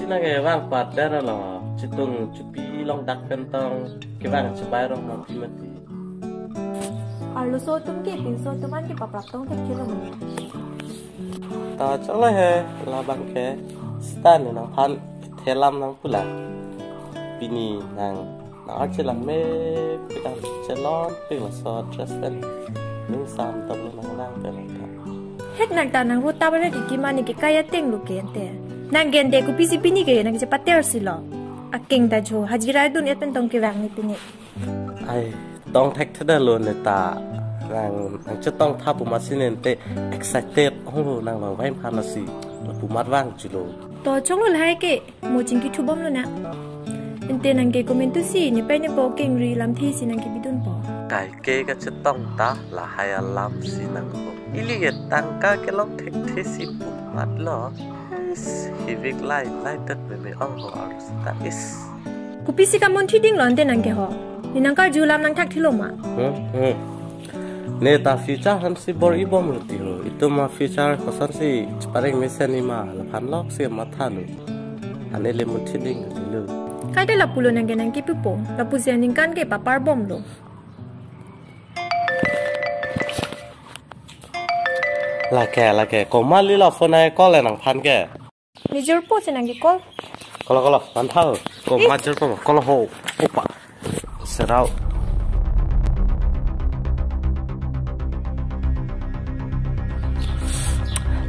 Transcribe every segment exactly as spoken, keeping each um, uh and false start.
Nang kevang pader lo, chitung chupi long dak pen tong kevang chibai rong mati mati. Arloso atum ke pinso atum an ke paprap tong thekthelo mane. Ta cholo he, labang ke stan nangphan thelam nangpulang. Pini nang nang arche lang me pidang chelon ping laso dress pen ning sam tong nang lang pen lang. Het nang ta nang ruta bare di kima ne ke kai ateng lo ke ante. Nang gen de kopisi pini ke nang chepater si lo. Akeng ta jo hajira dun-et pen tong kevang ne pini. Ai, tong thekthedetlo ne ta. Nang, nang chetong tha pu masi ne ante excited ong lo nang long vai phan asi. Lapu mat vang chulo. To chong lo lahai ke, mo chingki thu bom lo na. Ante nang ke comment tu si, ne pai ne po kengri lamthe si nang ke bidun po. Kai ke kachetong ta lahai alam si nang ko. Ili ke tangka kelong thekthe si pu mat lo. Hivik lai lai tet meme ong ho arus ta is. Kopisi kamunthi ding lo ante nang ke ho. Ne nang karju lam nang thakthelo ma. Hmm, hmm. Ne ta future aphan si bor-i bom lo ti ho. Itum ma future koson si chepareng mesen ni ma laphan lok si matha lo. Ane le munthi ding lo ti lo. Kai de lapulo nang ke nang kipu po. Lapusi aningkan ke papar bom lo. Lake, lake. Komat li la phone ai call nangphan ke. Major po si nang ke call. Kolo, kolo, mantha ho. Ko Eh. Major po, kolo ho. Opa. Serau.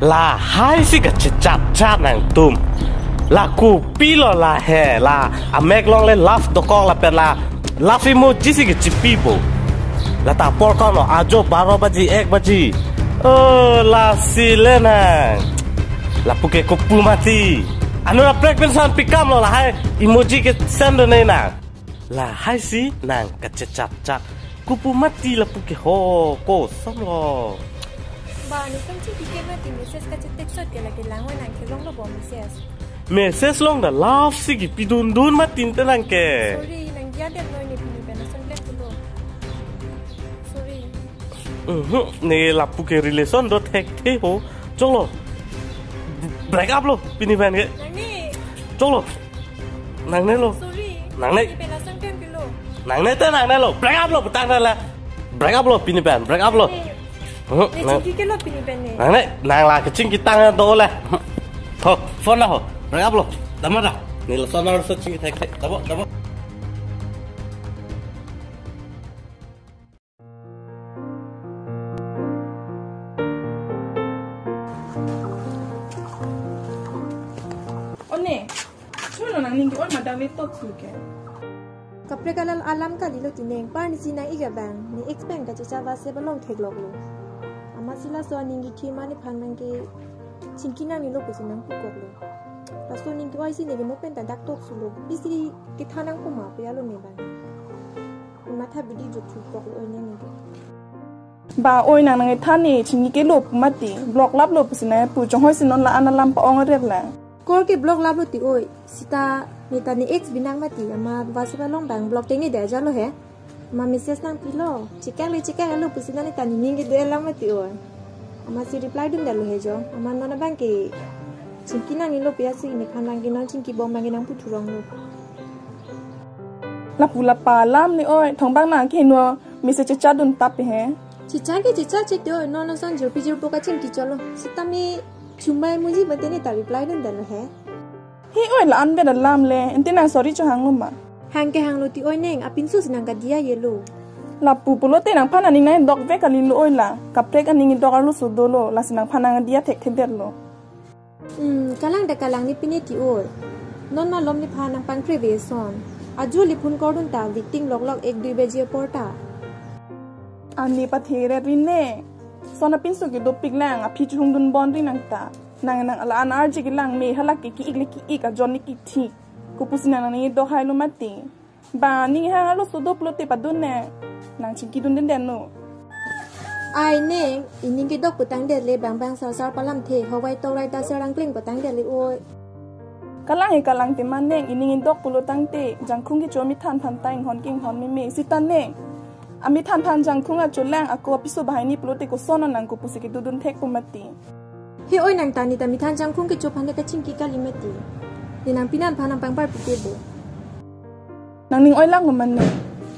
Lahai si kachechat chat nangtum. La kopilo la he, la amek along le love dokok lapen la love emoji si kechipi po. La ta apor kono ajo baro baji, ek baji. Oh, lasi le nang. Lapu ke kopu mati. Anu la black pen san pikam lo lahai emoji ke send ne nang. Lahai si nang kachechat chat. Kopu mati lapu ke ho, koson lo. Ba, ne pen chingki ke mati message kachetek sot ke lake lang oi nang ke long lo bo message. Message long ta love si kipidun dun mati ante nang ke. Sorry, nang dia dia noi ne pini pen ason klem pulo. Sorry. Mhm, ne lapu ke relation do thekthe ho. Choklo. Break up lo, pini pen ke. Nang ne. Choklo. Nangnelo. Sorry. Nangne. Pini pen ason klem pulo. Nangne te nangnelo. Break up lo, putang na la. Break up lo, pini pen. Break up lo. Ne. Mhm, ne nang chingki ke lo pini pen ne. Nangne, nang la kechingki tang do le. Ho, phone la ho. Break up lo. Damra. Ne lason arloso chingki thekthe. Dabo, dabo. One, chuno nang ning ke-oi ma dave tot su ke. Kaprek alam alam kalilo ti neng, par ni si nang-ik abang, ne ex pen kachecha va se balong theklok lo. Amatsi laso aning kethe ma nephan nang ke chingki nangnelo pusi nang pukot lo. Laso aning ke-oi si ne ke mo pen ta dak tot su lo. Pisi kethan nang puma pe alo ne bang. Matha bidi jok chu kok lo ne ne. Ba oi nang nang than ne chingki ke lo pu mati. Block lap lo pusi nang pu chonghoi si non la-an alam pa-ong aret la. Call ke block lap lo ti oi. Sita ne ta ne ex binang mati. Ama va se balong bang block tengne de aja lo he. Ama message nangpilo. Chekak le chekak lo pusi nang ne ta ne ning kedo-et lang mati oi. Amatsi reply dundetlo he jo. Ama non abang ke chingki nangnelo pi asi nephan bang ke non chingki bom bang ke nang puthurong lo. Lapu lapa alam ne oi, thongbang nang kehingno message chechat dun tap he. Chechat ke chechat che te oi, non ason jirpi jirpo kachingki cholo. Sitame chumbai muji bate ne ta reply dundetlo he. He oi, la-an vet alam le, ante nang sorry chohang lo ma. Hang ke hanglo ti oi neng, apinso si nang kadiya ye lo. Lapu pulote nangphan aning nangdok vek kalilo oi la, kaprek aning idok arloso dolo, lasi nangphan nang diya thekthedetlo. Hmm, kalang da kalang ne pine ti oi. Non malom nephan nang pangkre ve son. Ajo le phone call dun ta waiting lok lok ek dui baji apor ta. Ani pathe re ri ne. Son apinso ke dopik lang, aphi chuhung dun bon ri nang ta. Nang nang la-an arje kelang me halake ki-ik le ki-ik ajon ne kithi. Kopusi nang nang ne do hai lo mati. Ba ning hang arloso do pulote padun ne. Nang chingki dun den den no. Ai neng, ining kedok putang der le bang bang sar sar palam the, howai tolai ta serang kling putang der le oi. Kalang he kalang te ma neng, ining idok pulo tangte, jangkhung kecho mi than than ta inghon ke inghon meme, sita neng. Ami than than jangkhung acholang, ako apiso bahai ni pulote koson nang kopusi kedodun thek pu mati. He oi nang ta ne ta mi than jangkhung kecho aphan ke kachingki kali mati. Ne nangpinat aphan nangpangpar pite bo. Nangning oilang lo mane.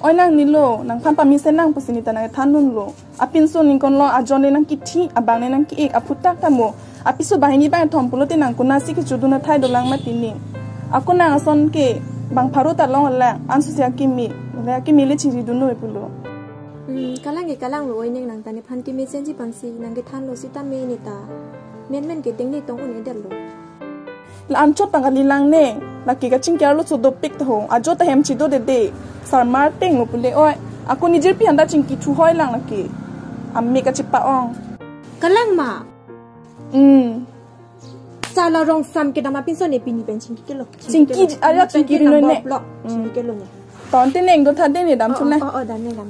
Oilang nilo, nangphan pamesen nang pusi ne ta nangthandunlo. Apinso ningkon lo ajon ne nangkithi, abang ne nangki-ik, aphuthak ta mo. Apiso banghini bangthom pulote nang konatsi kechodun athai dolang mati ne. Ako nang ason ke bang pharo ta long alang, anso si akimi, le akimi le chiridunlo pulo. Hmm, kalang ke kalang lo, oi neng nang ta nephan keme chenji pangsi nangkethanlo sitame ne ta menmen ke tengne tong un-edetlo. La anchot tang kalilang ne, lake kachingki arloso dopik ta ho, ajo ta hem chido dede, sarmar tenglo pule oi, ako nejirpi handa chingki thuhoi lang lake, amek kachepa-ong. Kalang ma? Hmm. Sala rong sam kedam apinso ne pini pen chingki kelo. Chingki, ayo chingki ri noi ne. Chingki kelo ne. Ton te neng do tha de ne dam chun ne. Oh, oh, oh, dam ne dam.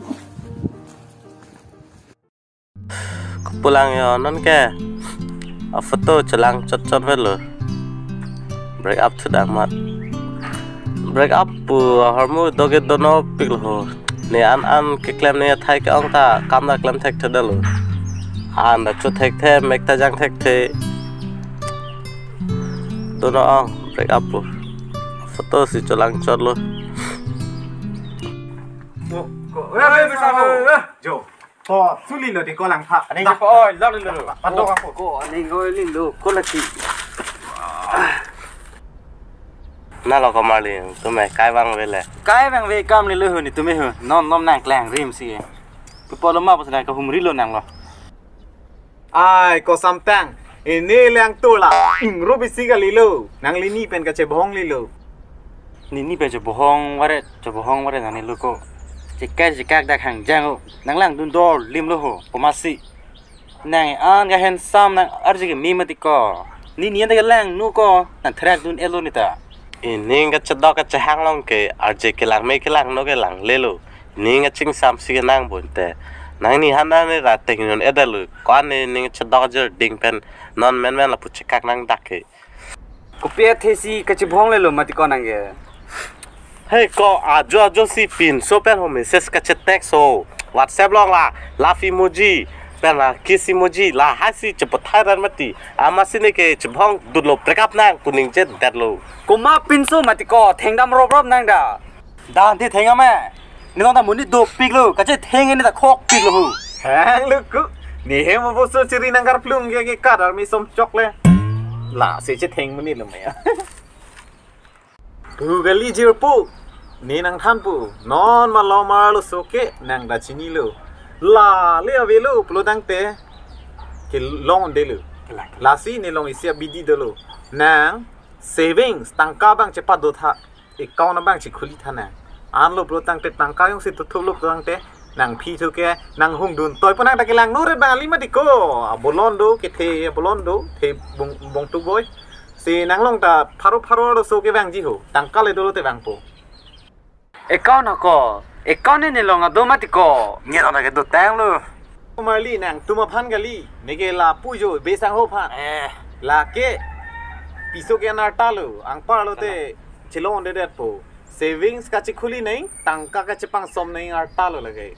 Kepulang yo non ke. A photo chelang chot chot velo. Break up thu dang mat. Break up pu ahormu doke dono piklo ho. Ne an an keklem ne athai ke-ong ta kam ta klem thekthedetlo. An ta cho thekthe, mek ta jang thekthe. Dono ong break up pu. Photo si chelang chotlo. Ko, ko, eh, eh, eh, eh, eh, Jo. Ko, suli lo di ko lang pha. Aning dah. Ko, oi, lo, lo, lo. Padok ako. Ko, aning oi, ling lo, ko lagi. Na lo ko Marli, tumi kai vangve le. Kai vangve kam le lo hu ne tumi hu. Non nom nangklang rim si. Pu pulo ma pusi nang kahumri lo nang lo. Ai, ko Samtang. Ini lang tu la. Ingro bisi kalilo. Nangli ne pen kachebohong lilo. Ne ne pen chebohong varet, chebohong varet nang ne lo ko. Chekai chekak dak hangjang o. Nang langdun dor lim lo ho. Komatsi. Nang an ke handsome nang arje keme mati ko. Ne ne an ta ke langno ko. Nang threkdun-etlo ne ta. Ining kachedok kachehang along ke arje kelang me kelangno ke langlelo. Ning kachingsam si kenang bonte. Nang ne handa ne ra tengnon-edetlo. Ko-an ne ning chedok ajir ding pen non menmen lapu chekak nang dak ke. Kopi athe si kachebohong lelo mati ko nang ke. Hei ko ajo ajo si pinso pen ho message kachetext ho. WhatsApp along la laugh emoji pen la kiss emoji lahai si chepathai ran mati. Amatsi ne kachebohong dutlo break up nang kuning chetdetlo. Komat pinso mati ko thengdam rop rop nang da. Dan the theng ame. Ne long ta monit dopiklo, kachetheng ne ta khokpiklo hu. Hang lo ku. Ne hem bo so chiri nang karplung ke ke kadar mi som chok le. Lasi chetheng monit lo maya. Pu kali jirpo. Ne nangthan pu. Non ma lo mar lo so ke nang ta chinilo. La le avelo pulo tangte. Kelong delo. Lasi ne long isi abidi dolo. Nang savings tangka abang chepadotha. Account abang chekhuli tha nang. Anlo pulo tangte tangka jongsi tuthuplo pulo tangte nang phi thu ke nang hungdun toipo nang ta kelangno re bang ali mati ko. Abolon do kethe abolon do the bong bong tu boy. Si nang long ta pharo pharo lo so ke vangji ho. Tangka le dolo te vangpo. Account ako. Account ne long ado mati ko. Nge long ta ke dotanglo. Marli nangtum aphan kali. Ne ke lapu jo besang ho phan. Eh. Lake. Piso ke anartalo. Angparlo te. Chelongdedetpo. Savings kachekhuli nang, tangka kachepangsom nang artalo lake.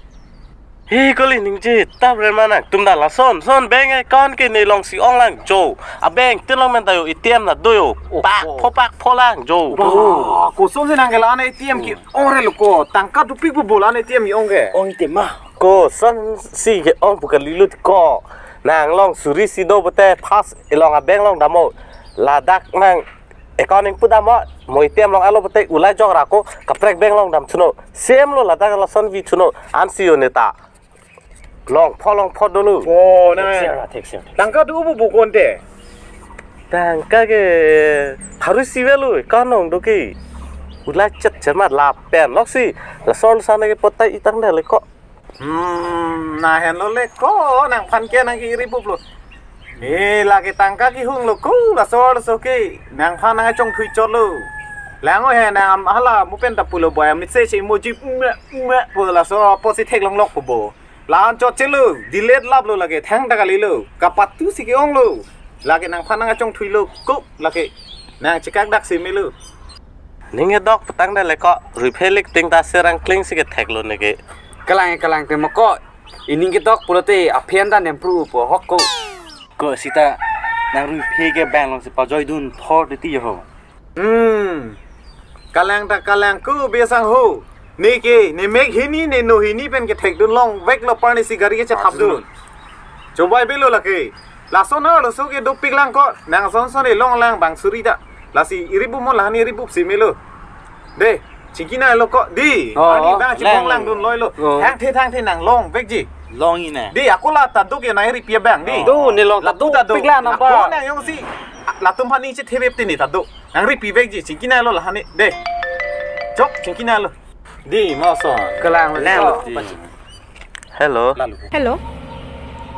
He kali ningje, tap re ma nangtum ta lason, son bank account ke ne long si ong lang jo. A bank tin long men ta jo A T M na do jo. Oh, pak, oh. Pho pak, pho lang jo. Ba, kosonsi nang ke la-an A T M ke ong re lo ko. Tangka dopik bo bola-an A T M ke ong ke. Ong A T M ma. Kosonsi ke ong pu kalilo ko. Nang long suri si do bote pas ilong a bank along damlo. Ladak nang account ingpu damlo, mo A T M along alo bote ulai jok ra ko, kaprek bank along dam thuno. Same lo ladak lason vi thuno, ansi yo ne ta. Longpho longpho dolo. Oh, na. Thek siang ra, thek siang, thek siang. Tangka do bo bo konte. Tangka ke pharo isi velo, account along do ke. Ulai chet chet mat lapen loksi. Lason sana ke potai itang dele ko. Hmm, na henlo le ko, nangphan ke nang ke iri pup lo. Eh, lake tangka kehung lo ko, laso laso ke. Nangphan nang chongthui chotlo. Lang o he nang am hala mo pen ta pulo boy, message emoji, meh, meh, pu laso apotsi theklonglok pu bo. La-an chot chelo, delete laplo lake, thangta kalilo. Kapatu si ke-ong lo. Lake nangphan nang chongthui lo, ko, lake. Nang chekak dak si melo. Ning kedok petang dele ko, rui phelik ting ta serang kling si ketheklo ne ke. Kalang kalang te mo ko. Ining kedok pulote aphian ta nempru po hok ko. Ko sita nang rui phe ke bank along si pajoidun thor titi ho. Hmm. Kalang ta kalang ko besang ho. Ne ke, ne mek hini, ne no hini pen kethekdun longveklo, parni si gari kechethapdun. Chobai belo lake. Lason arloso ke dopik lang ko. Nang son son e longlang bang suri ta. Lasi iri bumon lahan iri bup si melo. De, chingki nanglo ko. Di, Oh, ani bang lang, chibong lang. Langdun loilo. Oh. Thangthe thangthe nang longvekji. Long ine. Di, ako la ta do ke nang ripi abang di. Do, ne long ta Lapu do, ta do. Pik lang nang Ako ba. Nang jongsi latum aphan ningje thebep tini ta do. Nang ripivekji, chingki nanglo lahan e. De. Chok, chingki nanglo. Di, mason. Kalang Lang lo. Hello. Lalu. Hello.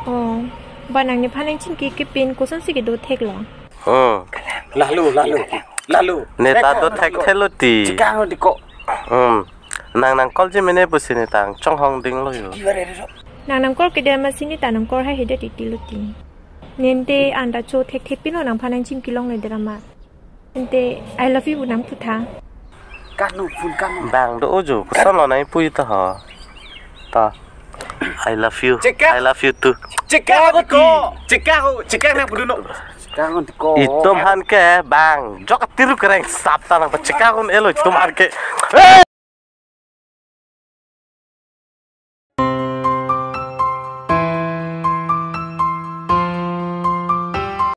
Oh, ba nang nephan nangchingki kepin kosonsi kedo theklo? Hmm. Lalu, lalu. Lalu. Ne ta do thekthelo ti. Chekang di ko. Hmm. Nang nang call ji mene pusi ne tang chonghong dinglo yo. Nang nang call kedet amatsi ne ta nang call haihedet titilo ti. Ne ante anta cho thekthe pinlo nangphan nangchingki longle det amat. Ante I love you nangputha. Kanu, phone kanu. Bang do ojo, kosonlo nangpui ta ho. Ta. I love you. Chekak. I love you too. Chekak ko. Chekak ho, chekak nang puduno. Chekang di ko. Itum aphan ke bang jok atiru kereng sap ta nang pachekak un-elo itum aphan ke. Hey!